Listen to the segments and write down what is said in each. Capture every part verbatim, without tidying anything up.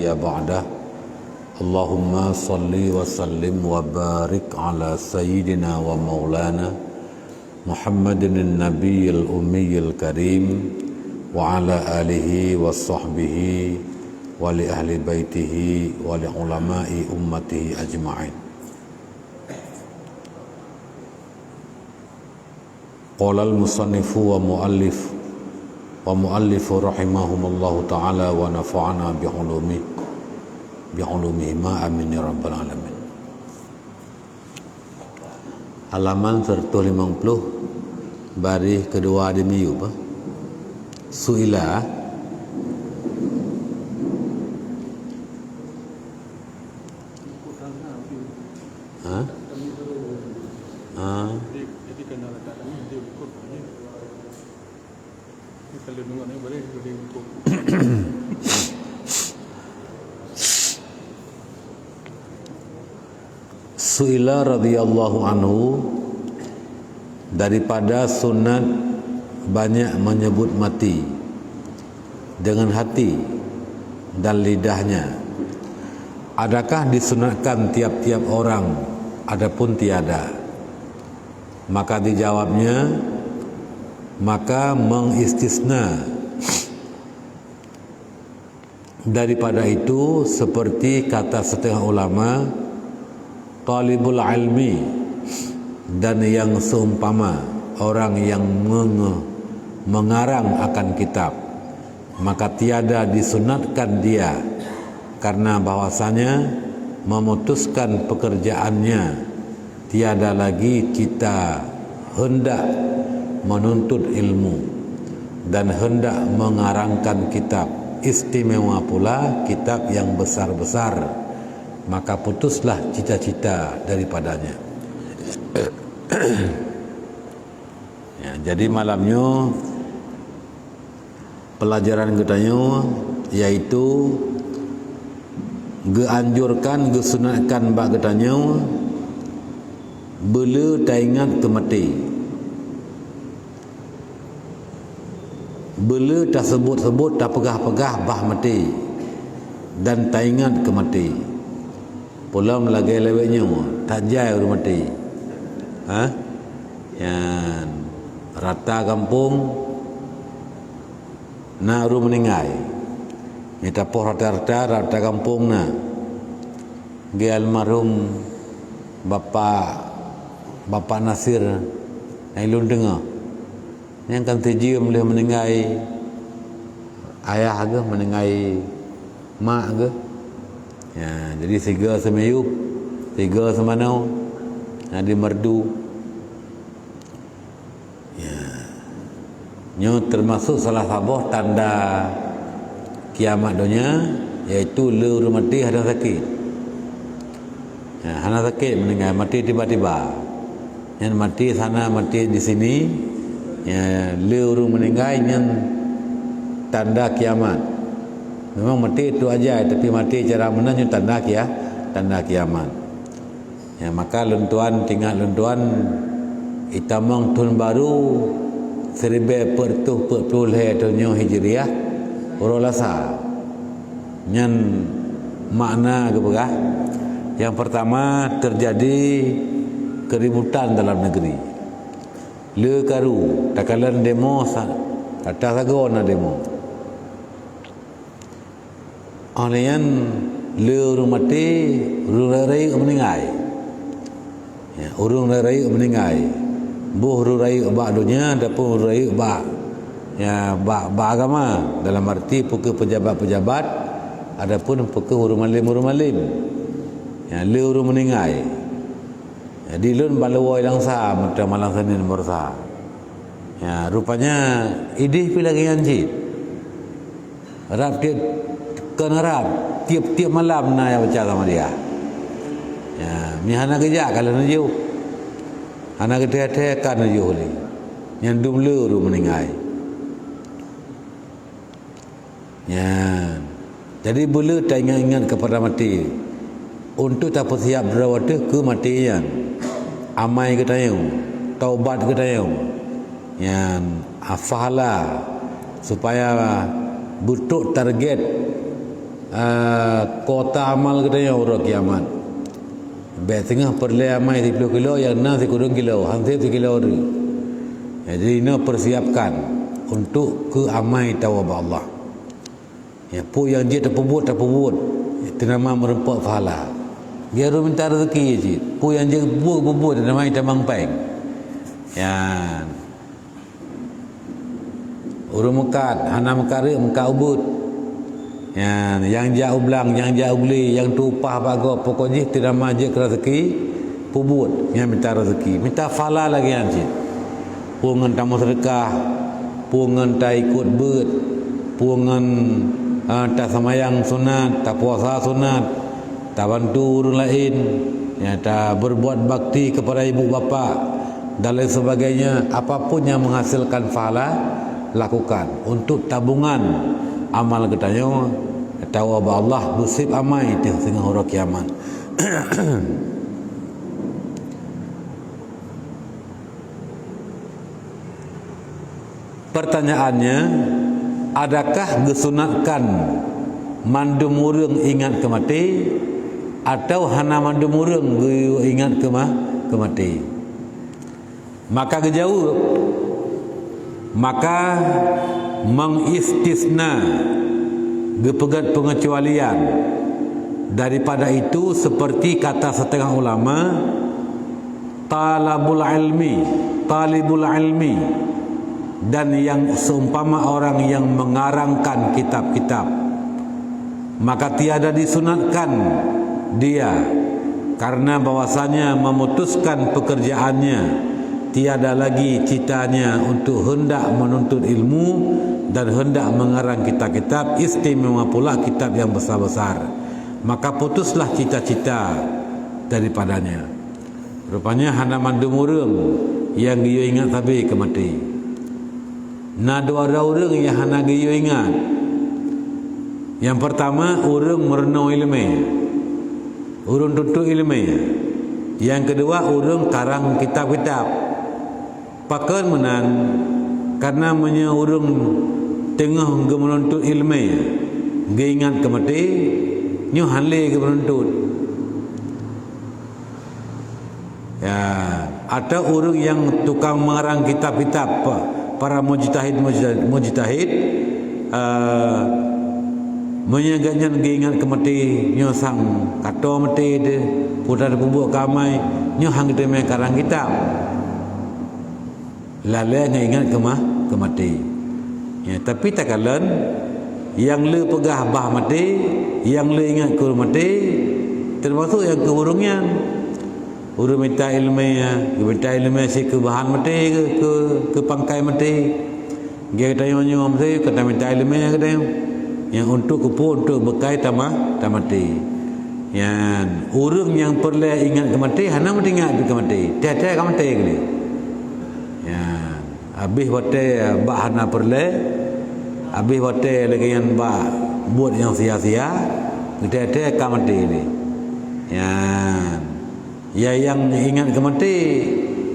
بعده. اللهم صل وسلم وبارك على سيدنا ومولانا محمد النبي الأمي الكريم وعلى آله وصحبه ولأهل بيته ولعلماء أمته أجمعين. Qala al-musannifu wa muallif, wa muallifu rahimahumullahu ta'ala wa nafa'ana bi ulumi, bi ulumihima, amin ya rabbal alamin. Halaman seratus lima puluh, baris kedua di miyup, eh. Su'ila. Ha? Ha? Su'ila radhiyallahu anhu, daripada sunat banyak menyebut mati dengan hati dan lidahnya. Adakah disunatkan tiap-tiap orang? Adapun tiada. Maka dijawabnya, maka mengistisna daripada itu, seperti kata setengah ulama, talibul ilmi, dan yang seumpama orang yang menge-, mengarang akan kitab, maka tiada disunatkan dia, karena bahwasanya memutuskan pekerjaannya, tiada lagi cita hendak menuntut ilmu dan hendak mengarangkan kitab, istimewa pula kitab yang besar-besar, maka putuslah cita-cita daripadanya. Ya, jadi malam nyoe pelajaran geutanyoe, yaitu geuanjurkan, geusunatkan bak geutanyoe beuleu taingat keu maté. Beuleu taseubut-seubut, tapeugah-peugah bah maté dan taingat keu maté. Peulom lagée lawét nyoe, that jai ureuëng maté. Ha? Nyan rata gampông na ureuëng meuninggai. Nyan tapoh rata-rata, rata gampông na. Geuh almarhum Bapak, Bapak Nasir nyang lôn deungoe. Nyang kan sijeuem lheueh meuninggai ayah geuh, meuninggai mak geuh. Ya, jadi sigoe seumiyueb, sigoe seumanoe, na di merdu. Ya. Nyoe teumasok salah saboh tanda kiamat donya, yaitu le ureuëng maté hana sakét. Ya, hana sakét meuninggai, maté tiba-tiba. Nyan maté sana, maté di sini, ya, le ureuëng meuninggai nyan tanda kiamat. Memang maté tu aja, tapi maté cara meunan nyoe tanda kia-, tanda kiamat. Ya, maka lôn tuan, teuingat lôn tuan, itamong thon barô siribée peuet reutôh peuet ploh lhée thon nyoe Hijriah, uroe Lasa. Nyan makna geupeugah, nyang peurtama, teujadi keuributan dalam negeri. Le karu, takalon demo sa-, ata sagoe na demo. Óh lheueh nyan, le ureuëng maté, ureuëng rayeuk-rayeuk meuninggai. Ya, ureuëng rayeuk-rayeuk meuninggai. Boh ureuëng rayeuk bak donya, ataupun ureuëng rayeuk bak, ya, bak, bak agama. Dalam arti, peu kheueh pejabat-pejabat, ataupun peu kheueh ureuëng malem-ureuëng malem. Ya, le ureuëng meuninggai. Jadi, lôn bak luwoe lam sa, meuteumé malam Senin baroesa. Ya, rupanya, idéh pih lagée nyan cit. Rab tieb, kon rab, tieb-tieb malam na nyang baca Samadiyah. Ya, mi hana geujak ka lheueh neujôh. Hana geuthee-thee ka neujôh lé. Nyan dum le ureuëng meuninggai. Nyan. Jadi beuleu taingat-ingat keupada maté. Untuk tapeusiap droe ateueh keu maté nyan. Amai geutanyoe, taubat geutanyoe. Nyan, hafala, supaya beutrok target eh, kuota amal geutanyoe uroe kiamat. Bèk singoh peureulèe amai siplôh kilo, nyang na sikureueng kilo, han sép sikilo deuh. Jadi, inoe persiapkan untuk keu amai tawoe bak Allah. Ya, peue nyang jeuet tapeubuet, tapeubuet. Itu nama meureumpok pahala. Geutanyoe minta rezeki cit. Peue nyang jeuet buet, buet, nama itamong péng. Ya. Ureueng meukat, hana meukat reuek, meukat ubeuet. Ya, nyang jak u blang, nyang jak u glé, nyang tueng upah bak gob, pokok jih teuma jeuet keu rezeki, peubuet, nyang minta rezeki. Minta pahala lagèe nyan cit. Peue ngon tamong seudeukah, peue ngon taikot beuet, peue ngon, ah, taseumayang sunat, tapuasa sunat, tabantu ureueng laén, ya, taberbuat bakti kepada ibu bapak, dan lain sebagainya, apapun yang menghasilkan pahala, lakukan untuk tabungan amal geutanyoe, tawoe bak Allah beusép amai teuh singoh uroe kiamat. Pertanyaannya, adakah geusunatkan mandum ureueng ingat keu maté, atau hana mandum ureueng geuingat keu ma-, keu maté? Maka geujaweueb, maka mengistisna, geupeugét pengecualian daripada itu, seperti kata setengah ulama, talabul ilmi, talibul ilmi, dan yang seumpama orang yang mengarangkan kitab-kitab, maka tiada disunatkan dia, karena bahwasanya memutuskan pekerjaannya, tiada lagi citanya untuk hendak menuntut ilmu dan hendak mengarang kitab-kitab, istimewa pula kitab yang besar-besar. Maka putuslah cita-cita daripadanya. Rupanya hana mandum ureueng nyang geuyue ingat sabe keu maté. Na dua droe ureueng nyang hana geuyue ingat. Nyang peurtama, ureueng meurunoe ileumèe, ureueng tuntut ileumèe. Nyang keudua, ureueng karang kitab-kitab. Pakon meunan? Karena meunyoe ureueng teungoh geumeununtut ileumèe geuingat keu maté, nyoe han lé geumeununtut. Ya, atau ureueng nyang tukang meungarang kitab-kitab, pa-, para mujtahid, mujtahid, mujtahid, eh, meunyoe gobnyan geuingat keu maté, nyoe sang ka toe maté deuh, peue teuma peubuet keu amai, nyoe han geuteumèe karang kitab. Lalèe ngon ingat keu ma-, keu maté. Ya, tapi takalon, nyang le peugah bah maté, nyang le ingat keu maté, teumasok nyang keu ureueng nyan. Ureueng mita ileumèe, geumita ileumèe sikeubahan maté, keu, keu, keu pangkai maté. Geutanyoe nyoe maté, ka tamita ileumèe geutanyoe. Nyang untuk keupeue, untuk beukai tama-, tamaté. Nyan, ureueng nyang peureulèe ingat keu maté, hana meuingat keu maté. Teuh-teuh ka maté keudéh. Nyan, habéh watèe bak hana peureulèe, habéh watèe lagèe nyan bak buet nyang sia-sia, teuh-teuh ka maté keudéh. Nyan. Ya, nyang ingat keu maté,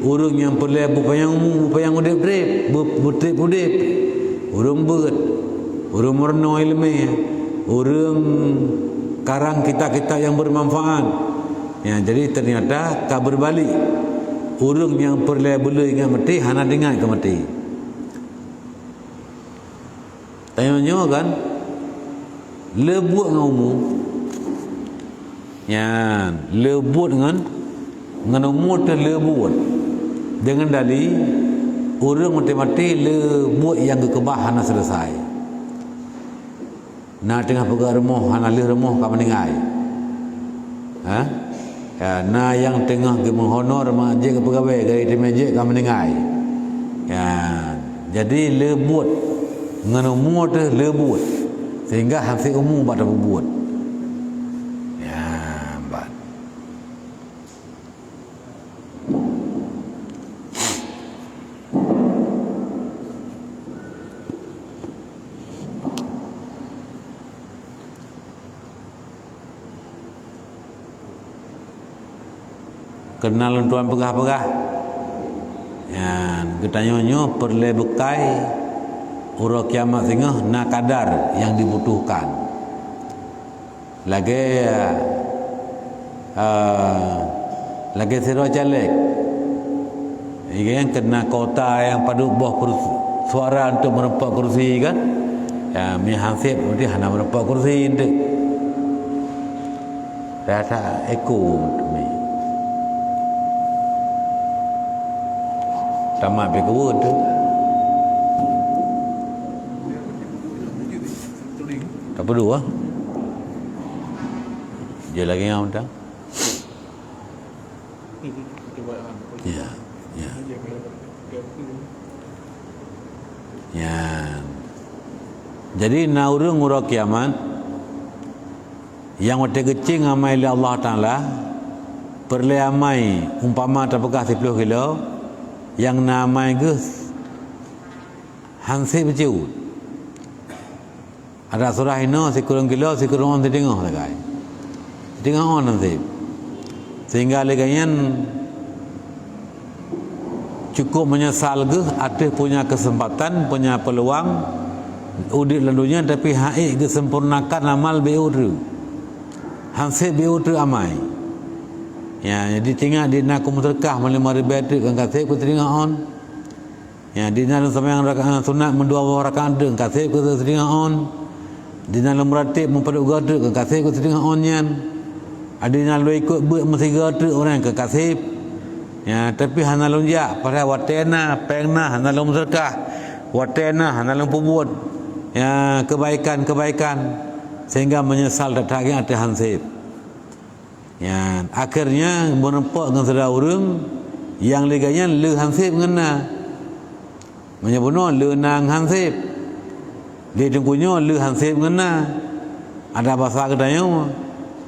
ureueng nyang peureulèe beupanyang umu, beupanyang udép-udép, beu-, beutrép udép. Ureueng beuet, ureueng meurunoe ileumèe, ureueng karang kitab-kitab nyang bermanfaat. Ya, jadi ternyata ka beubalik. Ureueng nyang peureulèe beuleu ingat maté, hana teuingat keu maté. Tanyoe nyoe kan, le buet ngon umu. Nyan, le buet ngon, ngon umu teuh le buet. Deungon dali, ureueng maté-maté le buet nyang geukeubah hana seuleusai. Na teungoh peugah rumoh, hana lheueh rumoh ka meuninggai. Ha? Ya, na nyang teungoh geumeuhonor ma jeuet keu peugawée, gari teumé jeuet ka meuninggai. Ya, jadi le buet ngon umu teuh le buet, sehingga han sép umu bak tapeubuet. Ya, ban. Keureuna lôn tuan peugah-peugah, nyan geutanyoe nyoe peureulée beukai uroe kiamat singoh na kadar nyang dibutuhkan. Lagée, ah, lagée sidroe caleg. Nyang kena kuota nyang padub boh kursi, suara untuk meureumpok kursi kan. Ya, mi hanseb berarti hana meureumpok kursi enteuk. Rasa eko mi. Tamat pih keu tu. Tak perlu ah. Dia lagi ngam dah. Ya, ya. Ya. Jadi na ureuëng uroe kiamat nyang watée geucéng amai lé Allah Taala, peureulée amai umpama tapeugah siplôh kilo, nyang na amai geuh hanseb bacut. Ada surah inoe sikureueng kilo, sikureueng ôn sideungoh sagai. Sideungoh ôn hanseb. Sehingga lé gobnyan cukup meunyeusal geuh ateueh punya keuseumpatan, punya peuluang udeb lam donya, tapi han ék geuseumpurnakan amal beu treuk. Hanseb beu treuk amai. Ya, jadi tingat di na keumeuseudeukah meulima ribée treuk kan ka seb keu sideungoh ôn. Ya, di na lôn seumayang rakaat sunat meudua boh rakaat treuk ka seb keu sideungoh ôn. Di na lôn meuratéb meupadub goe treuk ka seb keu sideungoh ôn nyan. Di na lôn ikot beuet meusigoe treuk ureuëng ka seb. Ya, tapi hana lôn jak, padahai watée na, péng na, hana lôn meuseudeukah. Watée na, hana lôn peubuet, ya, kebaikan-kebaikan. Sehingga meunyeusal that-that ateueh hanseb. Nyan, akhirnya meureumpok ngon sidroe ureuëng nyang lé gobnyan le hanseb ngon na. Meunyoe bunoe le na ngon hanseb. Di teungku nyoe le hanseb ngon na. Ada basa geutanyoe,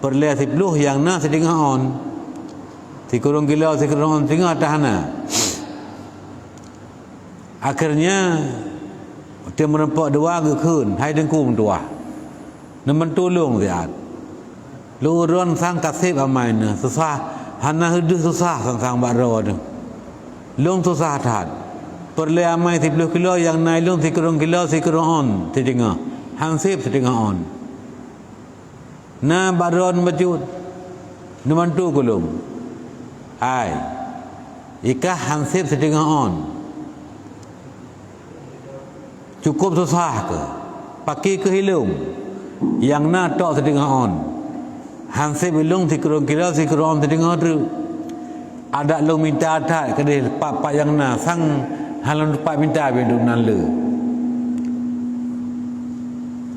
peureulée siplôh nyang na sideungoh ôn. Sikureueng kilo, sikureueng ôn sideungoh ateueh hana. Akhirnya, watée meureumpok dua geukheun, "Hai teungku meutuah, neubantu lôn siat. Lôn uroe nyoe sang ka seb amai neuh, susah, hana heudeuh susah sang-sang bak droe neuh. Lôn susah that. Peureulée amai siplôh kilo nyang na lôn sikureueng kilo, sikureueng ôn sideungoh, hanseb sideungoh ôn." Na bak droe neuh bacut, neubantu keu lôn. Hai, ikah hanseb sideungoh ôn. Cukup susah keuh. Paki keuh ilôn. Nyang na tok sideungoh ôn. Hanseb ilôn sikureueng kilo, sikureueng ôn sideungoh treuk. Adak lôn mita that keudeh pat-pat nyang na, sang hana lôn teumpat mita bak droeneuh le.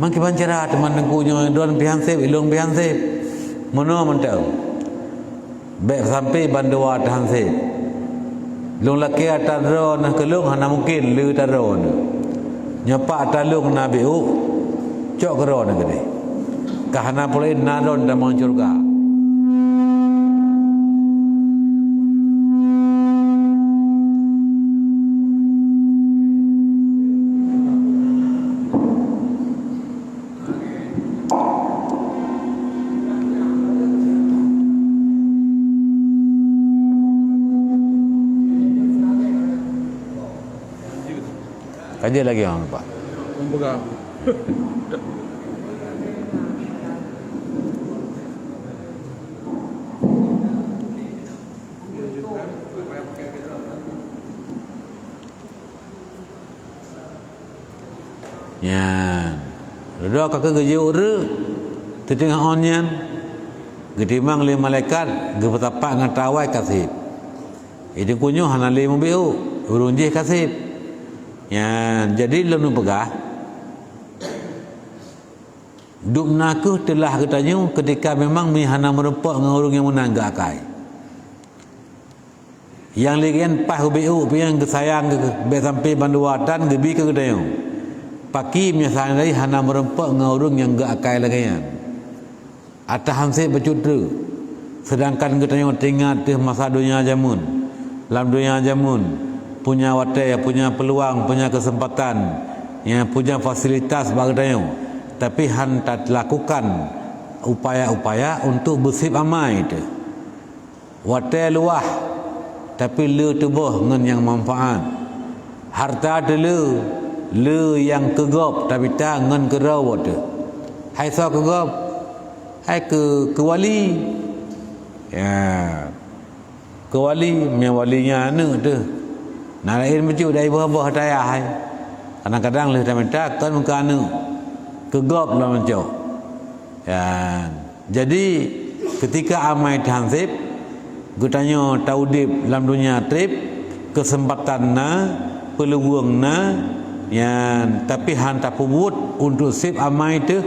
Meukiban cara teuma teungku nyoe, droeneuh pih hanseb, ilôn pih hanseb. Meunoe mantong. Bék sampoe bandua teuhanseb. Lôn lakée atra droeneuh keu lôn hana mungken le atra droeneuh. Nyoe pat atra lôn na beu, cok keu droeneuh keudeh. Ka hana peue laén na droeneuh tamong syeuruga. Ka jeuet lagée nyan, Pak. Nyan. Dudoe ka keuh geujok reuk teuteungoh ôn nyan, geutimang lé malaikat geupeusapat ngon tawai ka seb. Di teungku nyoe hana lé meubiôk, ureuëng jih ka seb. Nyan, jadi lôn peugah, dubna keuh teulah geutanyoe keutika memang mi hana meurumpok ngon ureuëng nyang meunan geuakai. Nyang lé geuh nyan paih ubé-ubé nyang geusayang geuh, bék sampoe bandua tan geubi keu geutanyoe. Paki meunyoe seandai hana meurumpok ngon ureuëng nyang geuakai lagée nyan. Atahan seb bacut treuk, seudangkan geutanyoe teuingat teuh masa donya jameun. Lam donya jameun, punya watée, punya peuluang, punya keuseumpatan, nyang punya fasilitas bak geutanyoe, tapi han tatlakukan upaya-upaya untuk beuseb amai teuh. Watée luwah, tapi le teuboh ngon nyang manfaat. Hareuta teuh le, le nyang keu gob, tapi ta ngon keu droe teuh. Hai soe keu gob? Hai keu, keu wali. Ya. Keu wali, meunyoe wali nyan aneuk teuh. Na laén bacut dari boh-boh tayah hai. Kadang-kadang lheueh tamita kon keu aneuk. Keu gob lom cok. Ya. Jadi, keutika amai teuh han sép, geutanyoe taudép lam donya trép, keuseumpatan na, peuluwueng na, nyan, tapi han tapeubuet untuk sép amai teuh,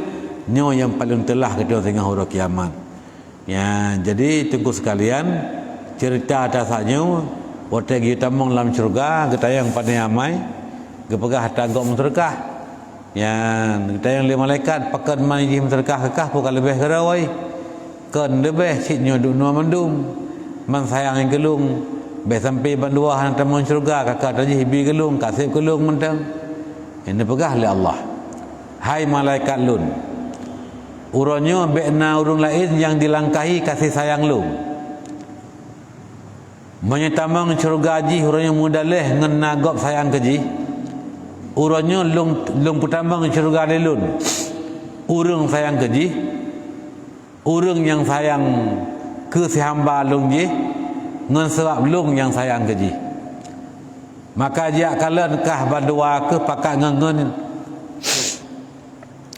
nyoe nyang paleng teulah geutanyoe singoh uroe kiamat. Nyan, jadi teungku sekalian, ceurita tasak nyoe, watée geutamong lam syeuruga, geutanyong pane amai, geupeugah ata gob meuseudeukah. Nyan, geutanyong lé malaikat, pakon man jih meuseudeukah keu kah peue ka leubeh keudroe? Kon leubeh cit nyoe duek nyoe mandum. Man sayang keu lôn. Bék sampai bandua hana tamong syeuruga, ka ka tajih bi keu lôn, ka sép keu lôn mantong. Nyan neupeugah lé Allah, "Hai malaikat lôn, uroe nyoe bék na ureuëng laén nyang jilangkahi kasih sayang lôn." Meunyoe tamong syeuruga jih uroe nyoe meudaléh ngon na gob sayang keu jih, uroe nyoe lôn, lôn peutamong syeuruga lé lôn ureuëng sayang keu jih, ureuëng nyang sayang keu si hamba lôn jih, ngon sabab lôn nyang sayang keu jih. Maka jak kalon kah bandua keuh pakat ngon, ngon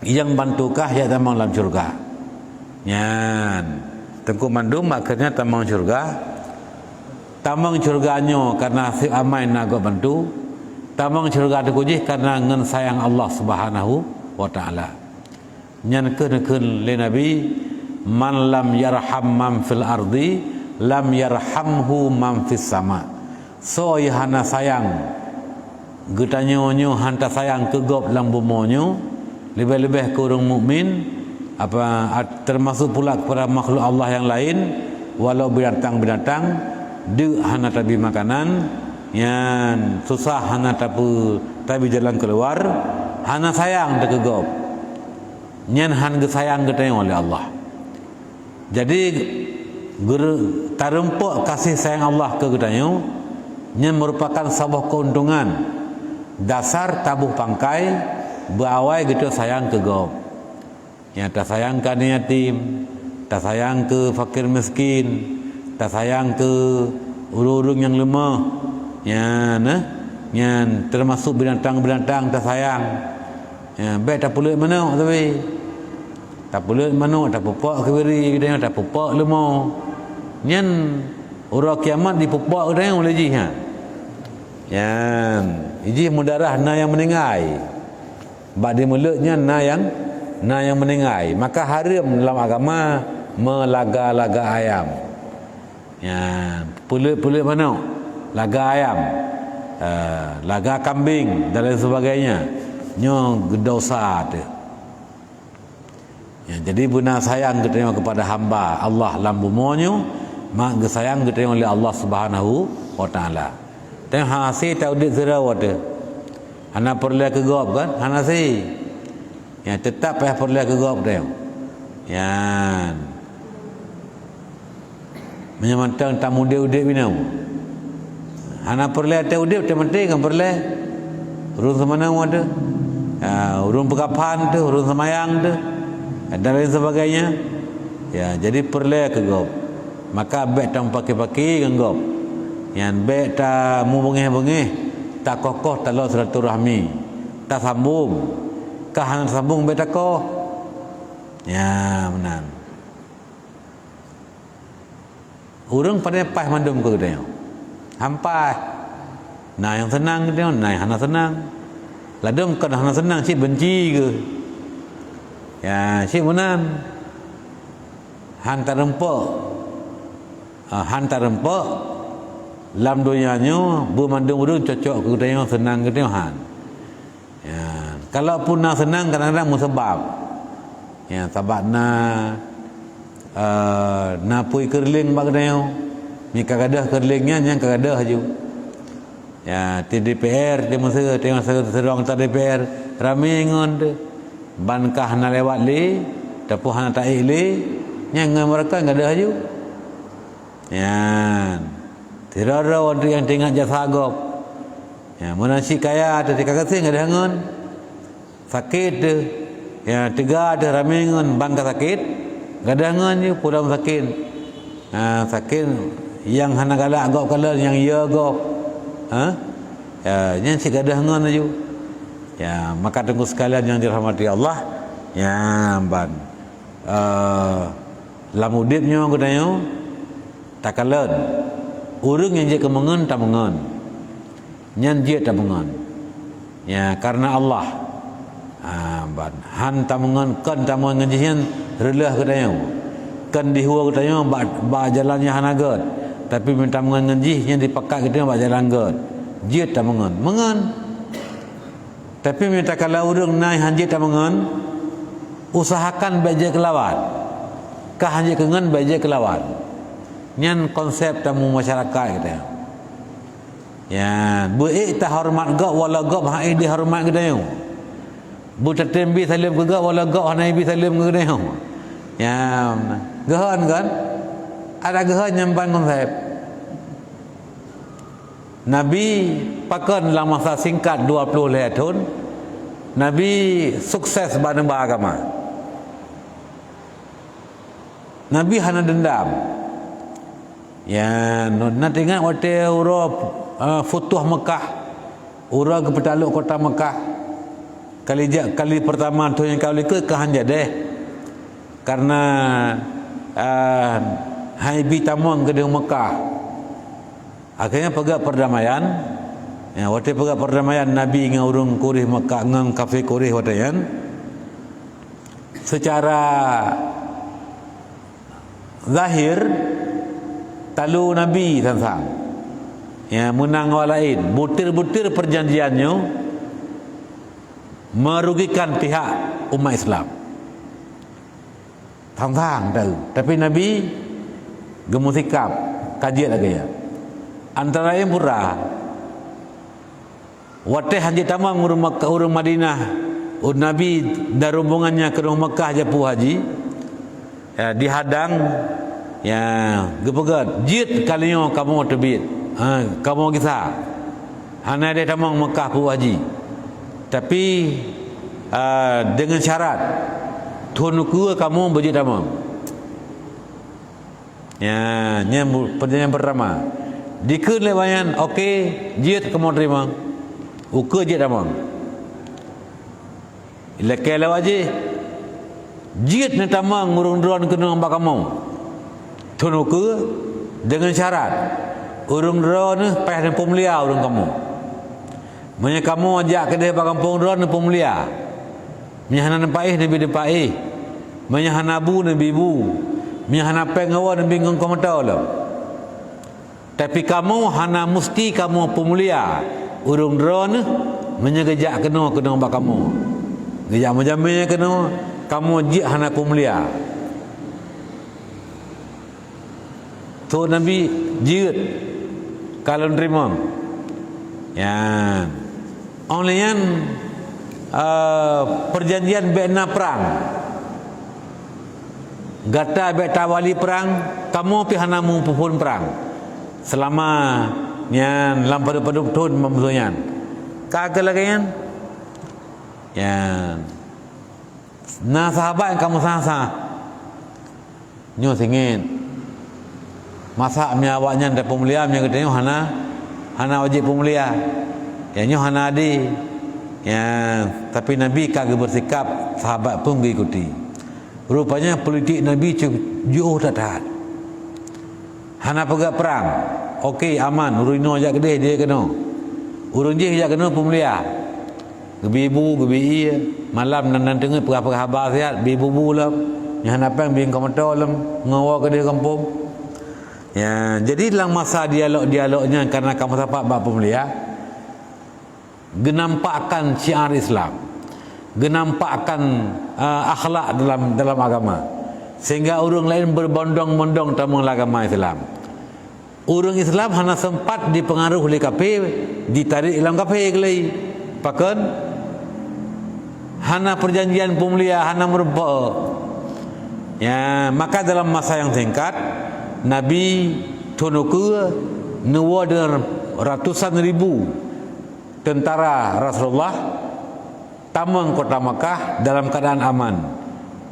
nyang bantu kah jak tamong lam syeuruga. Nyan, teungku mandum akhirnya tamong syeuruga. Tamong syeuruga nyoe karena si amai na gob bantu. Tamong syeuruga teungku jih karena ngon sayang Allah Subhanahu wa Ta'ala. Nyan keuh neukheun lé Nabi, "Man lam yarham man fil ardi, lam yarhamhu man fis sama." Soe nyang hana sayang, geutanyoe nyoe han tasayang keu gob lam bumoe nyoe, leubeh-leubeh keu ureuëng mukmin, apa, at-, teumasuk pula kepada makhluk Allah nyang laén, walau binatang-binatang, deuk hana tabi makanan, nyan susah hana tapeu-, tabi jalan keuluar, hana sayang teuh keu gob. Nyan han geusayang geutanyoe lé Allah. Jadi, geu-, tareumpok kasih sayang Allah keu geutanyoe, nyan meurupakan saboh keuntungan dasar taboh pangkai beuawai geutanyoe sayang keu gob. Nyang tasayang keu aneuk yatim, tasayang keu fakir miskin, tasayang keu ureuëng-ureuëng nyang leumoh, nyan, eh, nyan teumasuk binatang-binatang tasayang. Ya, bék tapeuleut manok tapi. Tapeuleut manok, tapeupok keubiri, geutanyoe tapeupok leumo. Nyan uroe kiamat jipeupok geutanyoe lé jih nyan. Nyan, jih meudarah na nyang meuninggai. Bak dimeuleuet nyan na nyang, na nyang meuninggai. Maka hareuem lam agama meulaga-laga ayam. Nyan, peuleut-peuleut manok, laga ayam, eh, laga kambing dan lain sebagainya. Nyoe geudosa teuh. Ya, jadi beuna sayang geutanyoe kepada hamba Allah lam bumoe nyoe, mak geusayang geutanyoe lé Allah Subhanahu wa Ta'ala. Teuh hase taudép sidroe teuh. Hana peureulée keu gob kan? Hana se. Ya, teutap payah peureulée keu gob teuh. Nyan. Meunyoe mantong tamudép-udép inoe. Hana peureulée teuh udép, teuh maté ngon peureulée. Ureuëng seumanoe teuh. Ya, ureuëng peukaphan teuh, ureuëng seumayang teuh. Dan lain sebagainya. Ya, jadi peureulée keu gob. Maka bék tameupaké-paké ngon gob. Nyan bék tamubeungéh-beungéh, takoh-koh taloe silaturahmi. Tasambong. Ka hana sambong bék takoh. Ya, meunan. Ureuëng padahai paih mandum keu geutanyoe. Han paih. Na nyang seunang geutanyoe, na nyang hana seunang. Ladôm kon hana seunang, cit beunci geuh. Ya, cit meunan. Han tareumpok. Ah, han tareumpok. Lam donya nyoe, beumandum ureuëng cocok keu geutanyoe, seunang geutanyoe, han. Ya, kalaupun na seunang, kadang-kadang meuseubab. Ya, sabab na, eh, na apui keureulieng bak geutanyoe. Nyan ka gadôh keureulieng nyan, nyan ka gadôh laju. Ya, di D P R, di masa, di masa sidang anggota D P R, ramé ngon teuh. Ban ka hana lewat lé, ataupun hana taék lé, nyan ngon meureuka gadôh laju. Nyan. Sidroe-droe nyang teuingat jasa gob. Ya, meunan cit kaya teuh, teuka gaséh gadôh ngon. Sakét teuh, ya, teuga teuh, ramé ngon, ban ka sakét, Gadoh ngon ju pulang sakét. Ha, sakét nyang hana galak gob kalon, nyang yö gob. Ha? Ya, nyan cit gadoh ngon ju. Ya, maka teungku sekalian nyang dirahmati Allah, ya, ban, eh, lam udeb nyoe geutanyoe takalon, ureuëng nyang jeuet keu meungon tameungon. Nyan jeuet tameungon. Ya, karena Allah. Ha, ban han tameungon, kon tameungon ngon jih nyan reuloh geutanyoe. Kon dihue geutanyoe bak, bak jalan nyang hana gét. Tapi meunyo tameungon ngon jih nyan dipakat geutanyoe bak jalan gét. Jeuet tameungon. Meungon. Tapi meunyo takalon ureuëng na han jeuet tameungon, usahakan bék jeuet keu lawan. Ka han jeuet keu ngon bék jeuet keu lawan. Nyan konsep tamu masyarakat geutanyoe. Ya, beu ék tahoreumat gob walau gob han ék dihoreumat geutanyoe. Beu tatem bi saleuem keu gob walau gob hana bi saleuem keu geutanyoe. Ya, geuhon kan? Ada geuhon nyang ban konsep. Nabi pakon lam masa singkat dua ploh lhée thon, Nabi sukses bak neuba agama. Nabi hana dendam. Ya, na teuingat watée uroe, eh, futuh Mekah, uroe geupeutalok kota Mekah. Kali jak, kali pertama thon nyang ka likot ka han jadeh. Karena, eh, han ibi tamong keudeh Mekah. Akhirnya peugah perdamaian. Ya, watée peugah perdamaian Nabi ngon ureuëng Quraisy Mekah, ngon kafé Quraisy watée nyan. Secara zahir, talu Nabi sang-sang. Ya, meunang awak laén. Butir-butir perjanjian nyoe merugikan pihak umat Islam. Sang-sang tahu. Tapi Nabi geumeusikap ka jeuet lagée nyan. Antara laén pura, watée han jeuet tamong ureuëng Mak-, ureuëng Madinah, ureuëng Nabi dan rombongannya keunoe Mekah japu haji, ya, dihadang, ya, geupeugah, "Jeuet kali nyoe kamoe teubiet, ha, kamoe gisa." Hana deh tamong Mekah peue haji. Tapi, ah, deungon syarat, thon ukeue kamoe beujeuet tamong. Ya, nyan bu-, perjanjian pertama. Dikheun lé awak nyan, "Oke, jeuet kamoe teurimong. Ukeue jeuet tamong." Ilakée lewat jih, "Jeuet neutamong ureuëng droeneuh keunoe bak kamoe. Thon ukeue, deungon syarat, ureuëng droeneuh payah neupeumulia ureuëng kamoe. Meunyoe kamoe jak keudeh bak gampông droeneuh neupeumulia, meunyoe hana neupaéh neubi neupaéh, meunyoe hana bu neubi bu, meunyoe hana péng ngon woe neubi ngon koh meuto lom." Tapi kamoe hana musti kamoe peumulia ureuëng droeneuh meunyoe geujak keunoe keunoe bak kamoe. Geujak meujamé keunoe, kamoe jeuet hana peumulia. Thon Nabi jeuet ka lôn teurimong. Nyan. Óh lheueh nyan, eh, perjanjian bék na prang. Gata bék tawali prang, kamoe pih hana mupeuphon prang. Seulama nyan lam padub-padub thon bak musoh nyan. Ka keuh lagée nyan? Nyan. Na sahabat nyang ka meusaha-saha. Nyoe singiet. Masa meunyoe awaknyan tapeumulia, meunyoe geutanyoe hana, hana wajéb peumulia. Ya, nyoe hana adé. Ya, tapi Nabi ka geubeusikap, sahabat pun geuikuti. Rupanya politik Nabi cu-, jiôh that-that. Hana peugah prang. Oke, aman. Ureuëng inoe jak keudeh, jeuet keunoe. Ureuëng jih jak keunoe peumulia. Geubi bu, geubi ié, malam nan, nan teungeut peugah-peugah haba siat, bi bu-bu lom, nyang hana péng bi ngon koh meuto lom, ngon woe keudeh gampông. Ya, jadi lam masa dialog-dialog nyan karena ka meusapat bak peumulia, geunampakkan syiar Islam, geunampakkan, eh, akhlak dalam, dalam agama, sehingga ureuëng laén berbondong-bondong tamong lam agama Islam. Ureuëng Islam hana sempat dipeungaruh lé kafé, jitarék lam kafé keulai. Pakon? Hana perjanjian peumulia, hana meureumpok. Ya, maka dalam masa yang singkat, Nabi thon ukeue neuwoe deungon ratusan ribu teuntara Rasulullah tamong kota Makkah dalam keuadaan aman.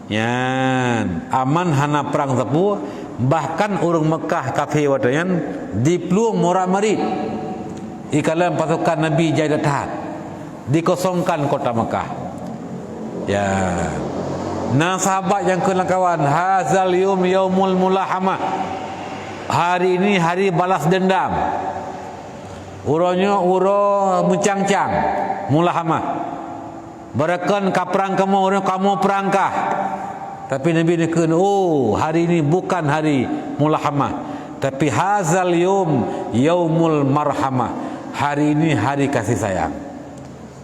Nyan, aman hana prang sapeue, bahkan ureuëng Meukah kafé watée nyan diplueng murat-marit. Ikalon pasokan Nabi jai that-that, dikosongkan kota Meukah. Ya. Na sahabat nyang kheun lam kawan, "Hazal yum yaumul mulahamah." Hari ini hari balas dendam. Uroe nyoe uroe meucang-cang, mulahamah. Beureukan ka prang kamoe, ureuëng kamoe prang kah. Tapi Nabi neukheun, "Oh, hari ini bukan hari mulahamah, tapi hazal yum yaumul marhamah." Hari ini hari kasih sayang.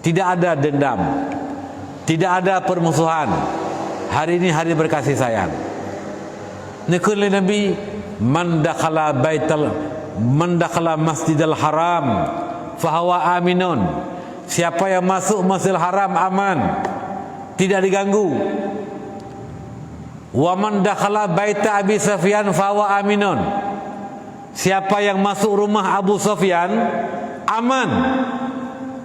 Tidak ada dendam. Tidak ada permusuhan. Hari ini hari berkasih sayang. Neukheun lé Nabi, "Man dakhala baital, man dakhala Masjidal Haram fahawa aminun." Siapa yang masuk Masjidil Haram aman, tidak diganggu. "Wa man dakhala baita Abi Sufyan fahuwa aminun." Siapa yang masuk rumah Abu Sufyan, aman.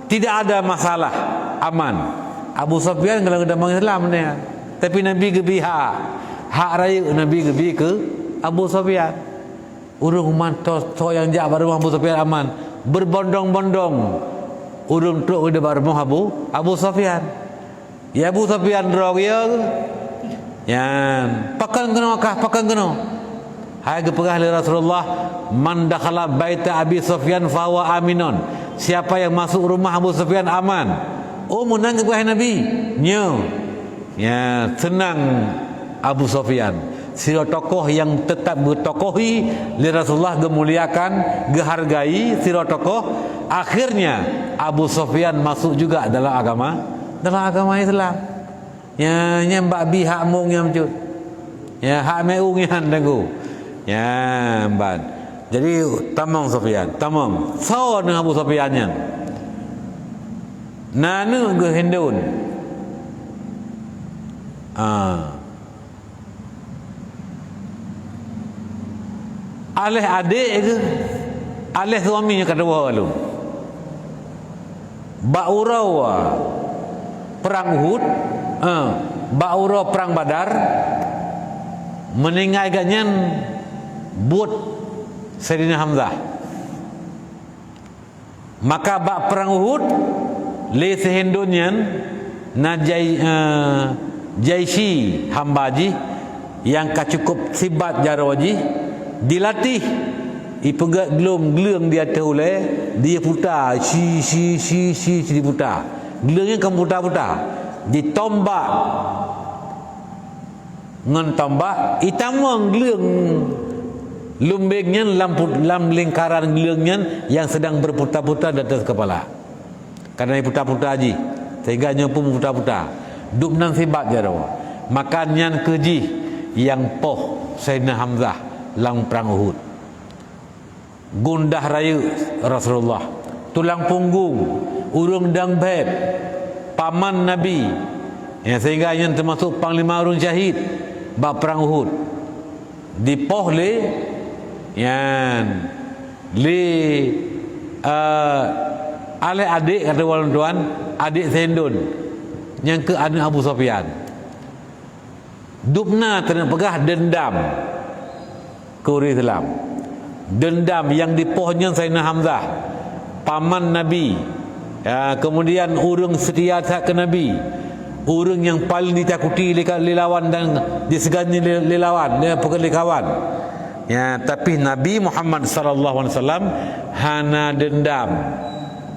Tidak ada masalah, aman. Abu Sufyan golom geutamong Islam nyan. Tapi Nabi geubri hak. Hak rayeuk Nabi geubri keu Abu Sufyan. Ureuëng mantong-tong nyang jak bak rumoh Abu Sufyan aman. Berbondong-bondong ureuëng trok keu bak rumoh Abu, Abu Sufyan. Ya Abu Sufyan droe geuh. Nyan, pakon keunoe kah, pakon keunoe? Hai geupeugah lé Rasulullah, "Man dakhala baita Abi Sufyan fahuwa aminun." Siapa yang masuk rumah Abu Sufyan aman. Oh, meunan geupeugah Nabi. Nyoe. Ya, seunang Abu Sufyan. Sidroe tokoh nyang teutap geutokohi lé Rasulullah, geumuliakan, geuhargai sidroe tokoh. Akhirnya Abu Sufyan masuk juga dalam agama, dalam agama Islam. Ya, nyan bak bi hak mong nyang cut. Ya, hak meu nyan teungku. Ya, ban. Jadi tamong Sufyan, tamong. Soe ngon Abu Sufyan nyan? Na aneuk geuh Hindun. Ah. Aléh adék geuh, aléh suami nyang ka tuwoe lom. Bak uroe perang Uhud, eh, bak uroe perang Badar, meuninggai gobnyan buet Saidina Hamzah. Maka bak perang Uhud, lé si Hindun nyan na jai-, eh, jaishi hamba jih nyang ka cukup sibat jaroe jih, dilatih, ipeugét gleueng-gleueng di ateueh ulée, diputa, shi, shi, shi, shi, shi diputa. Gleueng nyan ka puta-puta, ditombak. Ngon tombak, itamong gleueng lumbeng nyan lam put-, lam lingkaran gleueng nyan nyang sedang berputar-putar di atas kepala. Karena iputar-putar jih, sehingga nyoe pun meuputar-putar. Dubnan sibat jaroe. Maka nyan kheueh jih nyang poh Saidina Hamzah lam prang Uhud. Gundah rayeuk Rasulullah, tulang punggong, ureuëng dang bheb, paman Nabi, ya, sehingga nyan teumasuk panglima ureuëng syahid bak perang Uhud. Dipoh lé, nyan, lé, eh, aléh adék, kata ulôn tuan, adék si Hindun, nyang kheueh aneuk Abu Sufyan. Dubna teuneuk peugah deundam keu ureuëng Islam. Deundam nyang dipoh nyan Saidina Hamzah, paman Nabi. Ya, kemudian ureuëng seutia that keu Nabi. Ureuëng nyang paleng ditakuti lé ka-, lé lawan dan disegani lé, lé lawan, lé, lé kawan. Ya, tapi Nabi Muhammad sallallahu alaihi wasallam hana deundam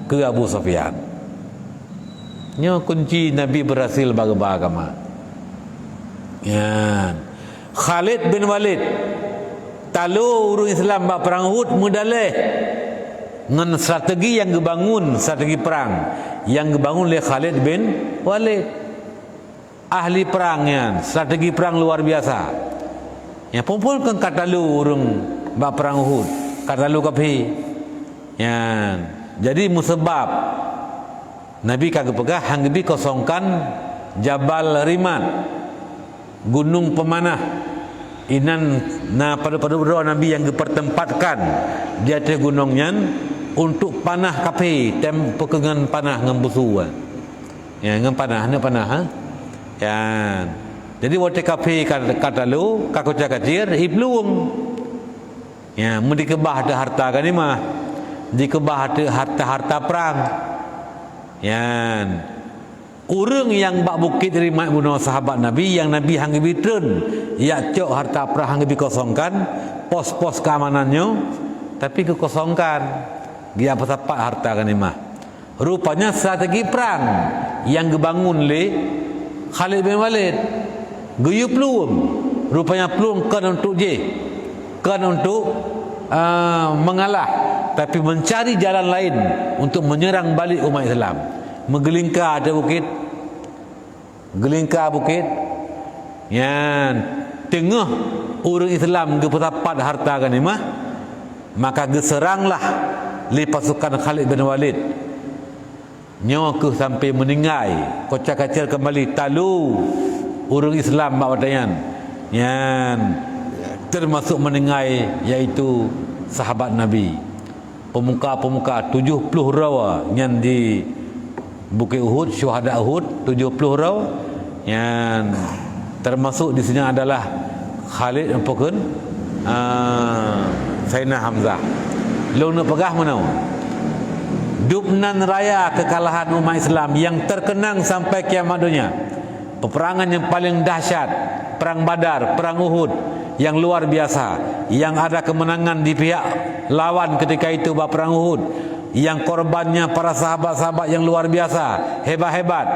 keu Abu Sufyan. Nyoe kunci Nabi berhasil bagoe agama. Nyan. Khalid bin Walid, talo ureuëng Islam bak perang Uhud meudaleh ngon strategi nyang geubangun, strategi perang nyang geubangun lé Khalid bin Walid. Ahli perang nyan, strategi perang luar biasa. Nyang peumpol keu ka talo ureuëng bak perang Uhud, ka talo kafé. Nyan. Jadi meuseubab Nabi ka geupeugah han geubi kosongkan Jabal Rimat, Gunong Peumanah. Inan na padub-padub droe Nabi nyang geupeutempatkan di ateueh gunong nyan untuk panah kafé, tem-, peukeungan panah ngon busu. Ya, ngon panah, aneuk panah, ha? Nyan. Jadi watée kafé ka, ka talo, ka koca-kacir, iplueng. Ya, meudikeubah ateueh harta ganimah, dikeubah ateueh harta-harta prang. Nyan. Ureuëng nyang bak bukét rimat bunoe sahabat Nabi, nyang Nabi hana geubri treun, jak cok harta prang hana geubri kosongkan, pos-pos keamanan nyoe, tapi geukosongkan, geujak peusapat harta ganimah. Rupanya strategi prang nyang geubangun lé Khalid bin Walid, geuyue plueng. Rupanya plueng kon untuk jih, kon untuk, ah, mengalah, tapi mencari jalan lain untuk menyerang balik umat Islam. Meugeulingka ateueh bukét, geulingka bukét. Nyan, teungoh ureuëng Islam geupeusapat harta ganimah, maka geuseuranglah lé pasukan Khalid bin Walid. Nyoe kheueh sampai meuninggai, koca-kacir keumbali, talo ureuëng Islam bak watée nyan. Nyan, teumasok meuninggai, yaitu sahabat Nabi. Peumuka-peumuka tujoh ploh droe nyan di Bukét Uhud, syuhada Uhud, tujoh ploh droe. Nyan, teumasok di sinan adalah Khalid, apa kheun? Ah, Saidina Hamzah. Lôn neupeugah meunoe. Dubnan raya keukalahan umat Islam nyang teukeunang sampai kiamat donya. Peperangan nyang paleng dahsyat, Perang Badar, Perang Uhud, nyang luar biasa, nyang ada keumeunangan di pihak lawan keutika itu bak Perang Uhud, nyang korbannya para sahabat-sahabat nyang luar biasa, hebat-hebat.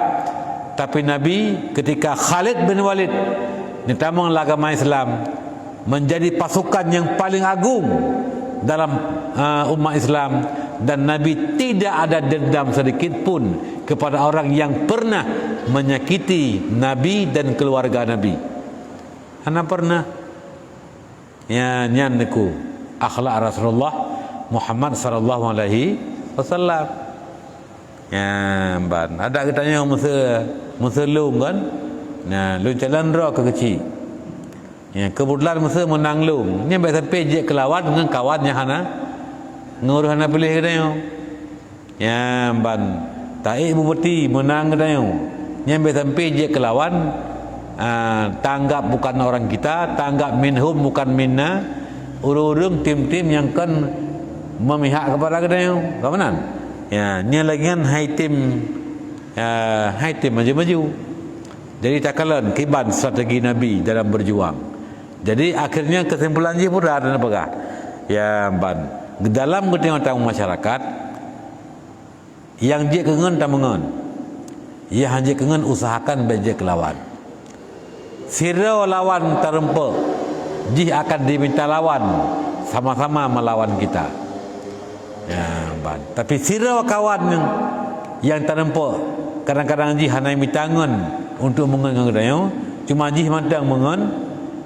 Tapi Nabi, keutika Khalid bin Walid neutamong lam agama Islam, menjadi pasukan nyang paleng agung dalam, ah, umat Islam, dan Nabi tidak ada dendam sedikit pun kepada orang yang pernah menyakiti Nabi dan keluarga Nabi. Hana pernah. Ya, nyan neuku akhlak Rasulullah Muhammad sallallahu alaihi wasallam. Ya, ban. Adak geutanyoe meuseu, meuseu lôn kan? Nah, lôn calon droe keu keuchik. Ya, keubeutulan meuseu meunang lôn. Nyan bèk sampai jeuet keu lawan ngon kawan nyang hana, ngon ureueng hana piléh geutanyoe. Ya, ban. Taék bupati meunang geutanyoe. Nyan bèk sampai jeuet keu lawan, ah, tanggap bukan orang kita, tanggap minhum bukan minna, ureueng-ureueng tim-tim nyang kon memihak kepada geutanyoe. Ka meunan? Ya, nyan lagèe nyan hai tim, ya, hai tim maju-maju. Jadi takalon kiban strategi Nabi dalam berjuang. Jadi akhirnya kesimpulan jih peue dah neupeugah. Ya, ban. Dalam geutanyoe tamu masyarakat, nyang jeuet keu ngon tameungon. Nyang han jeuet keu ngon usahakan bèk jeuet keu lawan. Sidroe lawan tarumpok, jih akan diminta lawan sama-sama meulawan kita. Ya, ban. Tapi sidroe kawan nyang, nyang tarumpok, kadang-kadang jih hana mita ngon untuk meungon ngon geutanyoe, cuma jih mantong meungon,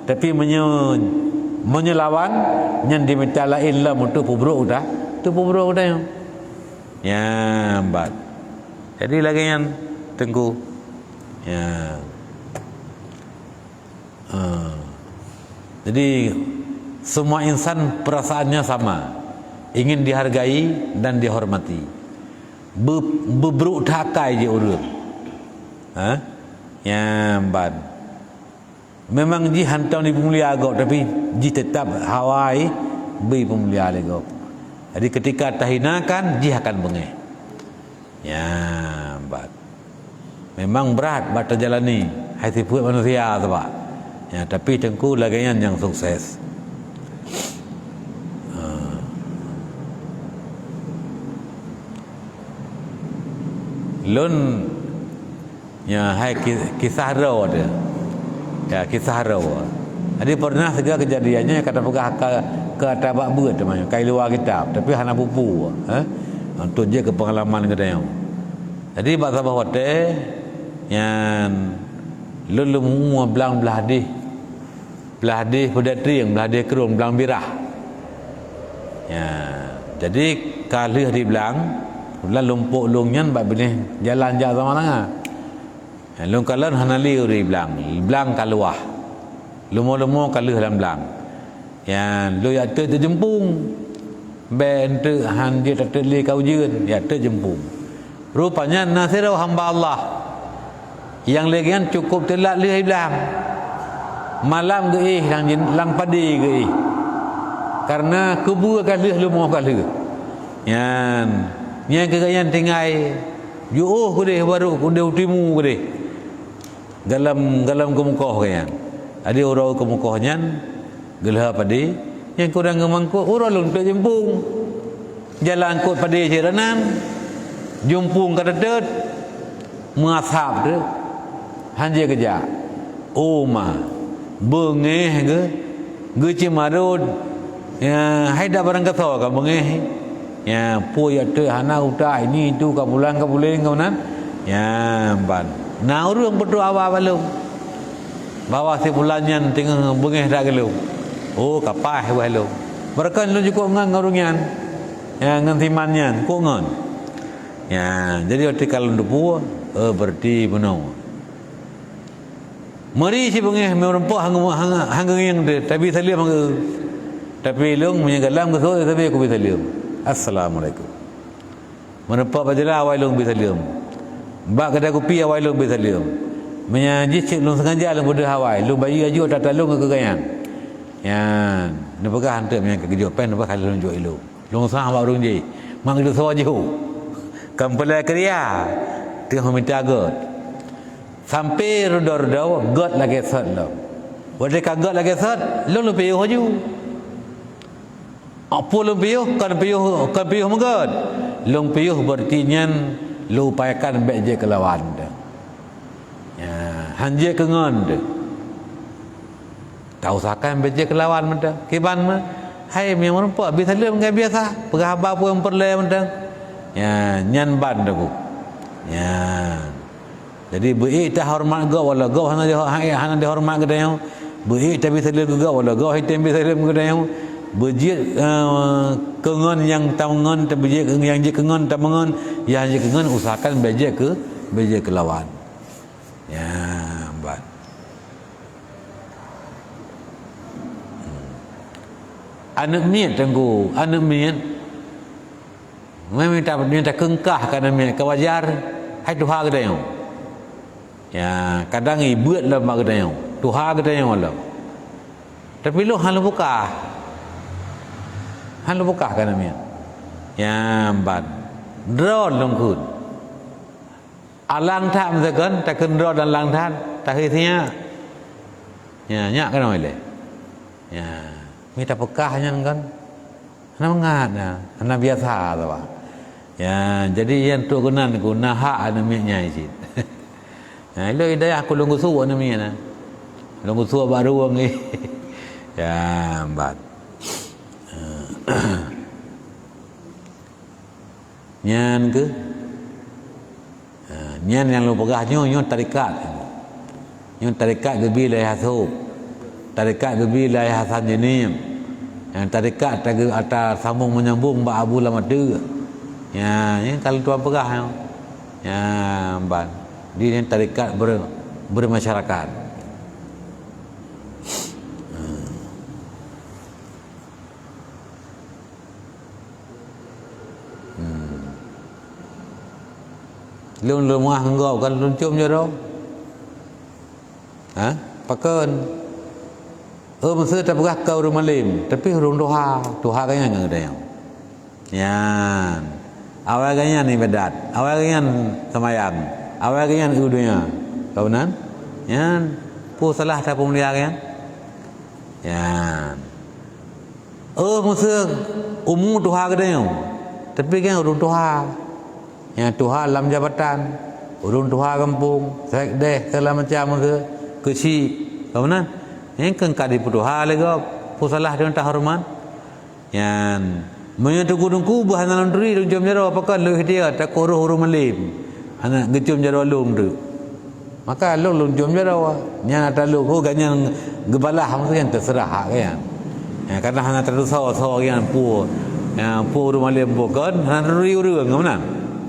tapi meunyoe, meunyoe lawan, nyan diminta laén lom untuk peubrok geuta-, untuk peubrok geutanyoe. Ya, ban. Jadi lagèe nyan, Teungku. Ya. Ha. Jadi, semua insan perasaannya sama, ingin dihargai dan dihormati. Be-, beubrok that akai jih ureueng. Ha? Nyan ban. Memang jih hantom jipeumulia gob, tapi jih teutap hawa bri peumulia lé gob. Jadi, ketika tahinakan, jih akan beungéh. Nyan, ban. Memang brat bak tajalani, hai sifeuet manusia sabab. Ya, tapi Teungku lagèe nyan nyang sukses. Ha. Lôn, ya, hai ki-, kisah droe teuh. Ya, kisah droe. Jadi pernah siga keujadian nyoe ka tapeugah ka, ka ata bak beuet teuma nyoe, ka i luwa kitab, tapi hana peue-peue, eh. Untuk jeuet keu peungalaman geutanyoe. Jadi bak saboh watèe nyan lôn lôn meu-ue blang blah deh, blah deh Peudatrieng, blah deh Krueng, blang Birah. Ya, jadi ka lheueh di blang, keubeutulan lumpok lôn nyan bak binéh jalan jak Samalanga. Ya, lôn kalon hana lé ureueng di blang, blang ka luwah. Leumo-leumo ka lheueh lam blang. Ya, lôn jak teuk teujeumpung. Bèk enteuk han jeuet tateuk lé ka ujeuen, ya teuk jeumpung. Rupanya na sidroe hamba Allah. Nyang lheueh nyan cukôp teulat lheueh blang. Malam geuéh lam jin-, lam padé geuéh. Kareuna keubeue ka lheueh, leumo ka lheueh. Nyan, nyan keu gobnyan tinggai jiôh keudeh, barô keudeh u timu keudeh. Gohlom, gohlom keumukoh gobnyan. Jadi uroe keumukoh nyan, geulheueh padé, nyang kurang geumangkot, uroe lôn peuet jeumpung. Jalan kot padé cit nan, jeumpung ka teutot, meuasap teuk, hanjeuet geujak. Oh ma, beungéh geuh, geuceumarot, ya, hai dak barang gasoe ka beungéh. Ya, peue ya teuk hana utak ini itu ka pulang ka puléng ka meunan. Ya, ban. Na ureuëng peutrok haba bak lôn. Bahwa si fulan nyan teungoh beungéh that keu lôn. Oh, ka paih bak lôn. Beureukan lôn jukôk ngon, ngon ureuëng nyan. Ya, ngon si man nyan, kôk ngon. Ya, jadi watée ka lôn teupeue, eh, berarti bunoe. Meuri si beungéh meurumpok hang, hang, hang geungieng teuh, tabi saleuem hang geu-, tapi lôn meunyoe galam geuseuôt, tabi kubi saleuem. Assalamualaikum. Meureumpok bak jalan awai lôn bi saleuem. Bak keudai kupi awai lôn bi saleuem. Meunyoe jih cit lôn sengaja lôn peudeuh awai, lôn bayeue aju ata-ata lôn keu gobnyan. Nyan, neupeugah hanteuk meunyoe ka geujok péng, neupeugah lôn jok ilôn. Lôn sang bak ureuëng jih. Mak geudeuh soe jihu. Kan peulai keuria. Teuh mita gét. Sampai reudoe-reudoe gét lagée sot lom. Watée ka gét lagée sot, lôn lôn piôh aju. Peue lôn piôh, kon piôh, kon piôh meugét. Lôn piôh berarti nyan lôn upayakan bék jeuet keu lawan teuh. Ya, han jeuet keu ngon teuh. Tausahakan bék jeuet keu lawan mantong. Kiban meuh, hai meunyoe meurumpok, bi saleuem ngon biasa, peugah haba peue nyang peureulée mantong. Ya, nyan ban teungku. Ya. Jadi, beu-ék tahoreumat gob, walau gob hana di-, hana dihoreumat geutanyoe. Beu-ék tabi saleuem keu gob, walau gob hana tabi saleuem keu geutanyoe. Beujeuet, eh, keu ngon nyang tangon, tabeujeuet keu nyang jeuet keu ngon, tameungon, nyang jeuet keu ngon, usahakan bék jeuet keu, bék jeuet keu lawan. Ya, ban. Hmm. Aneuëk miet teungku, aneuëk miet. Memang ta-, meunyoe takeungkah keu aneuëk miet ka wajar, hai tuha geutanyoe. Ya, kadang ibeuet lom bak geutanyoe, tuha geutanyoe lom. Tapi lôn hana lôn peugah. Hana lôn peugah keu aneuëk miet. Ya, ban. Droe lôn kheun. Alang that meusakan, takheun droe dan lang that, tahi sinyak. Ya, nyak keunoe ilée. Ya, mi tapeugah nyan kan. Hana mangat na, hana biasa saban. Ya, jadi nyang trok keunan ku na hak aneuëk miet nyan cit. Ya, ilée dayah ku lôn geusuek aneuëk miet na. Lôn geusuek bak ruweueng. Ya, ban. Nyan keuh. Ha, nyan nyang lôn peugah nyoe, nyoe tarekat. Nyoe tarekat geubi lé Ayah Sop. Tarekat geubi lé Ayah Hasan Jeuniem. Nyang tarekat tageu-, ata sambung menyambung bak Abu Lamateue. Nyan, nyan ka lôn tuan peugah nyoe. Nyan ban. Di nyan tarekat ber-, bermasyarakat. Ha. Hmm. Lôn, lôn meungaih ngon gob kan lôn com jaroe. Ha? Pakon? Oh, meuseu tapeugah ka ureuëng malém, tapi ureuëng tuha, tuha gobnyan ngon geutanyoe. Nyan. Awai gobnyan iébadat, awai gobnyan seumayang, awai gobnyan u donya. Ka meunan? Nyan. Peue salah tapeumulia gobnyan? Nyan. Oh, meuseu umu tuha geutanyoe, tapi kan ureuëng tuha. Nyang tuha lam jabatan, ureuëng tuha gampông, sekdes, segala macam meuseu, keuchik, ka meunan. Nyan kan ka jipeutuha lé gob, peue salah deungon tahoreumat. Nyan, meunyoe teungku-teungku beuh hana lôn turi lôn com jaroe, pakon lôn ikhtiar takot roh ureuëng malém hana geucom jaroe lôn teuk. Maka lôn, lôn com jaroe, nyan ata lôn, oh, gobnyan geubalah, maksudnya terserah hak gobnyan. Ya, karena hana tatusoe-soe gobnyan peue, ya, peue ureuëng malém peue kon, hana turi ureuëng, ka meunan.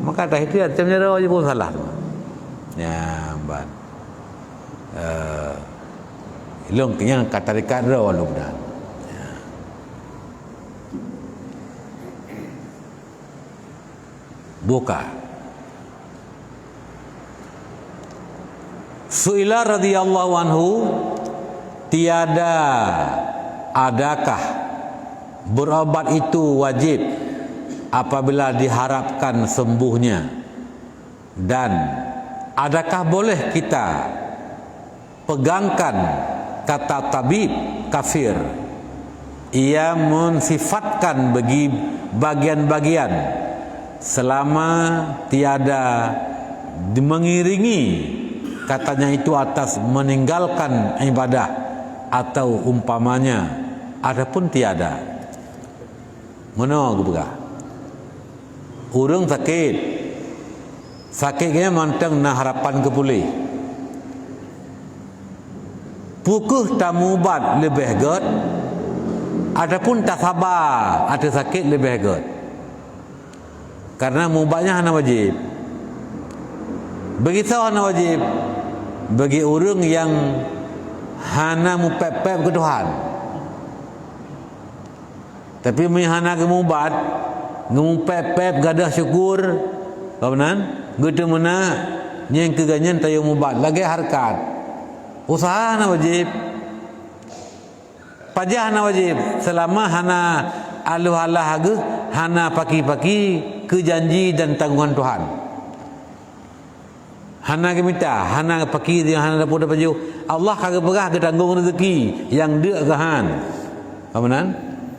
Maka takhtiar com jaroe jih peue salah teuma. Ya, ban. Eh, lôn nyang ka tarekat droe lôn meunan. Ya. Boh ka. Su'ila radhiyallahu anhu, tiada, adakah berobat itu wajib apabila diharapkan sembuhnya? Dan adakah boleh kita pegangkan kata tabib kafir? Ia mensifatkan bagi bagian-bagian selama tiada mengiringi katanya itu atas meninggalkan ibadah atau umpamanya, ataupun tiada. Meunoe geupeugah, ureuëng sakét, sakét geuh mantong na harapan keu puléh. Peu kheueh tamubat leubeh gét, ataupun tasaba ateueh sakét leubeh gét? Karena mubat nyan hana wajéb. Beugisoe hana wajéb? Bagi ureuëng nyang hana mupéb-péb keu Tuhan. Tapi meunyoe hana geumubat, geumupéb-péb, gadôh syukur, ka meunan, geuteumeunak, nyan keuh geuhnyan tayue mubat lagée hareukat. Useuha hana wajéb. Paja hana wajéb, seulama hana aluh alah geuh, hana paki-paki keu janji dan tanggungan Tuhan. Hana geumita, hana paki, hana dapu dapajoh. Allah ka geupeugah geutanggong reuzeuki nyang deuk keuhan. Ka meunan?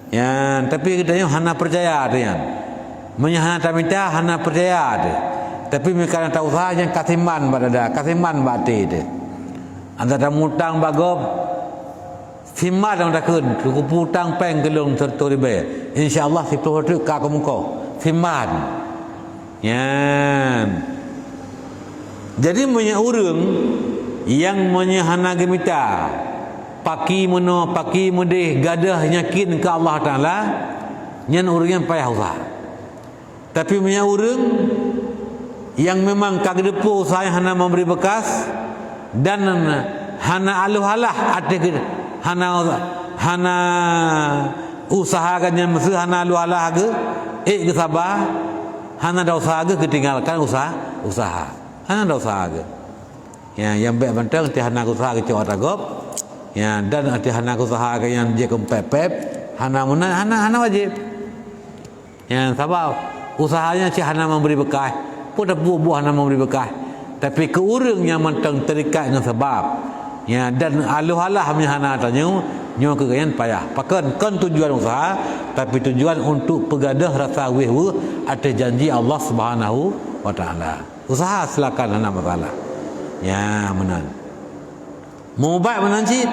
Nyan, tapi geutanyoe hana peucaya ateueh nyan. Meunyoe hana tamita, hana peucaya teuh. Tapi meunyoe ka na tauseuha, nyan ka simban bak dada, ka simban bak até teuh. Antara tamutang bak gob, simban lam takheun, keu kupeue utang péng keu lôn siratoh ribée. Insya Allah siploh teuk ka keumeukoh. Simban. Nyan. Jadi meunyoe ureuëng nyang meunyoe hana geumita, paki meunoe, paki meudeh, gadôh yakin keu Allah Taala, nyan ureuëng nyan payah useuha. Tapi meunyoe ureuëng nyang memang ka geudeupu useuha nyan hana memberi bekas dan hana aluh alah ateueh geu-, hana, hana useuha geuhnyan meuseu hana aluh alah geuh, ék geusaba, hana desya geuh geutinggalkan useuha, useuha. Hana desya geuh. Nyang, nyang bék mantong teuh hana useuha geucok atra gob. Nyang dan teuh hana useuha geuhnyan jeuet keu pép-pép, hana meunan, hana, hana wajéb. Nyang sabab useuha nyan cit hana memberi beukah, peue teupeue buah hana memberi beukah. Tapi keu ureuëng nyang mantong terikat ngon sabab, nyang dan aluh alah meunyoe hana tanyoe, nyoe keuh geuhnyan payah. Pakon kon tujuan useuha, tapi tujuan untuk peugadôh rasa wéh-weueh ateueh janji Allah Subhanahu wa Taala. Useuha silakan, hana masalah. Nyang meunan. Mubat meunan cit.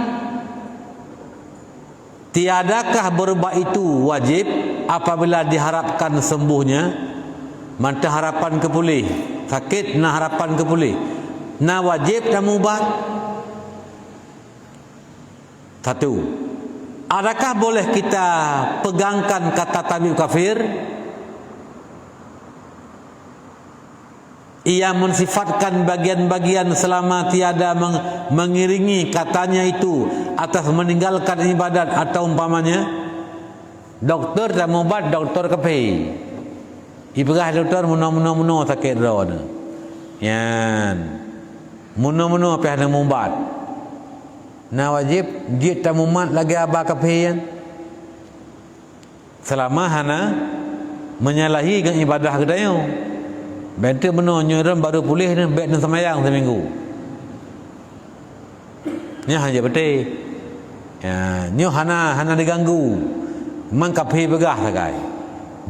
Tiadakah berubat itu wajib apabila diharapkan sembuhnya? Mantong harapan keu puléh, sakét na harapan keu puléh, na wajéb tamubat? Satu. Adakah boleh kita pegangkan kata tabib kafir? Ia mensifatkan bagian-bagian selama tiada meng-, mengiringi katanya itu atas meninggalkan ibadat atau umpamanya. Doktor tamubat doktor kafé. Ipeugah doktor meunoe-meunoe-meunoe sakét droeneuh. Nyan. Meunoe-meunoe pih hana mubat. Na wajéb jeuet tamumat lagée haba kafé nyan. Seulama hana menyalahi ngon ibadah geutanyoe. Bék teuk meunoe nyoe lôn barô puléh nyoe bék neuseumayang siminggu. Nyoe hana jeuet patéh. Ya, nyoe hana, hana diganggu. Man kafé peugah sagai.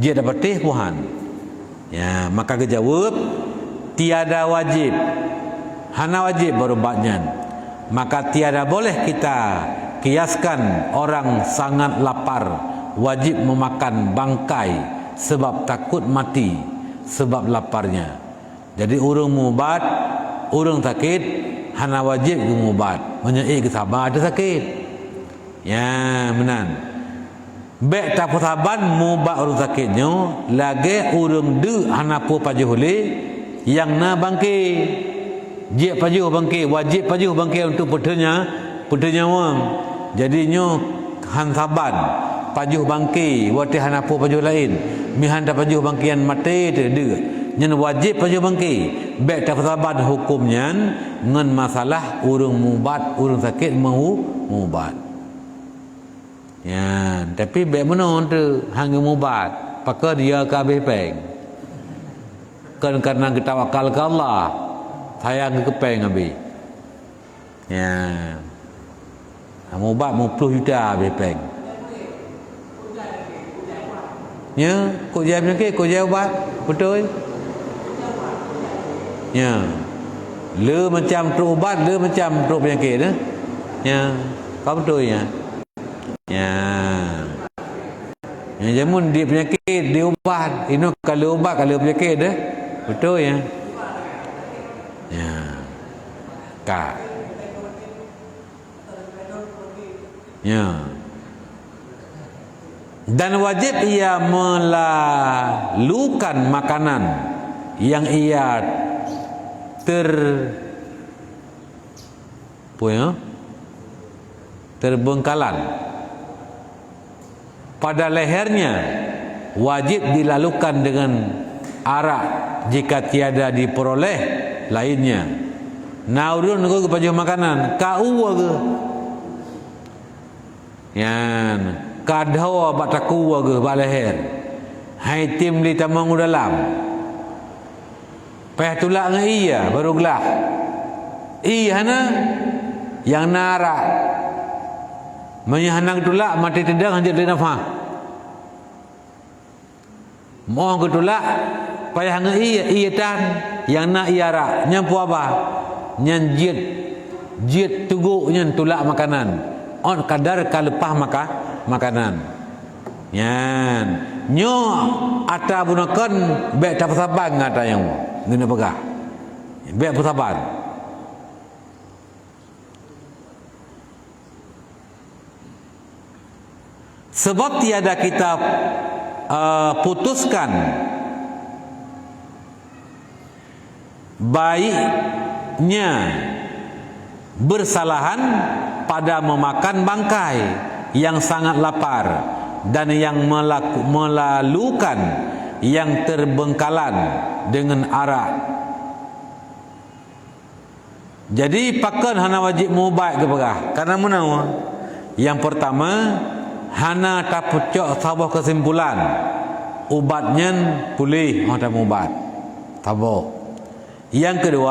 Jeuet tapatéh puhan. Ya, maka geujaweueb, tiada wajéb. Hana wajéb berubat nyan. Maka tiada boleh kita kiaskan orang sangat lapar wajib memakan bangkai sebab takut mati sebab laparnya. Jadi ureuëng mubat, ureuëng sakét hana wajéb geumubat meunyoe ék geusaba ateueh sakét. Ya, meunan. Bék tapeusaban mubat ureuëng sakét nyoe lagée ureuëng deuk hana peue pajoh lé nyang na bangké. Jeuet pajoh bangké, wajéb pajoh bangké untuk peuteunya-, peuteunyawöng. Jadi nyoe han saban pajoh bangké watée hana peue pajoh laén. Meuhan tapajoh bangké nyan maté teuh deuk. Nyan wajéb pajoh bangke. Bék tapeusaban huköm nyan ngon masalah ureuëng mubat, ureuëng sakét meu-, mubat. Nyan, tapi bék meunoe teuh, han geumubat. Pakon? Dia ka habéh péng. Kon karena geutawakal keu Allah, sayang keu péng habéh. Ya. Mubat meuploh juta habéh péng. Ya, kok jai peunyakét, kok jai ubat, beutôi? Ya. Le macam trok ubat, le macam trok peunyakét, eh? Ya. Ka beutôi, ya. Ya. Ya, jameun di peunyakét, di ubat, inoe ka le ubat, ka le peunyakét, eh? Beutôi, ya. Ya. Ka. Ya. Dan wajib ia melalukan makanan yang ia ter-, apa ya? Terbengkalan. Pada lehernya wajib dilalukan dengan arak jika tiada diperoleh lainnya. Na ureuëng geupajoh makanan, ka u geuh. Nyan, ka dhoe bak takue geuh bak leher. Hai tem lé tamong u dalam. Payah tulak ngon ie, baru glah. Ie hana, nyang na arak. Meunyoe hana geutulak, maté teudong, hanjeuet lé nafah. Moh geutulak, payah ngon ie, ie tan, nyang na ie arak. Nyan peue haba? Nyan jeuet, jeuet teugok nyan tulak makanan. Ôt kadar ka leupah maka-, makanan. Nyan, nyoe ata bunoe kon bék tapeusaban ngon ata nyang geuneuk peugah. Bék peusaban. Sebab tiada kita, eh, putuskan baiknya bersalahan pada memakan bangkai yang sangat lapar dan yang melaku-, melalukan yang terbengkalan dengan arak. Jadi, pakon hana wajéb meuubat geupeugah? Karena meunoe, nyang peurtama, hana tapeucok saboh keusimpulan ubat nyan puléh óh tameuubat. Saboh. Nyang keudua,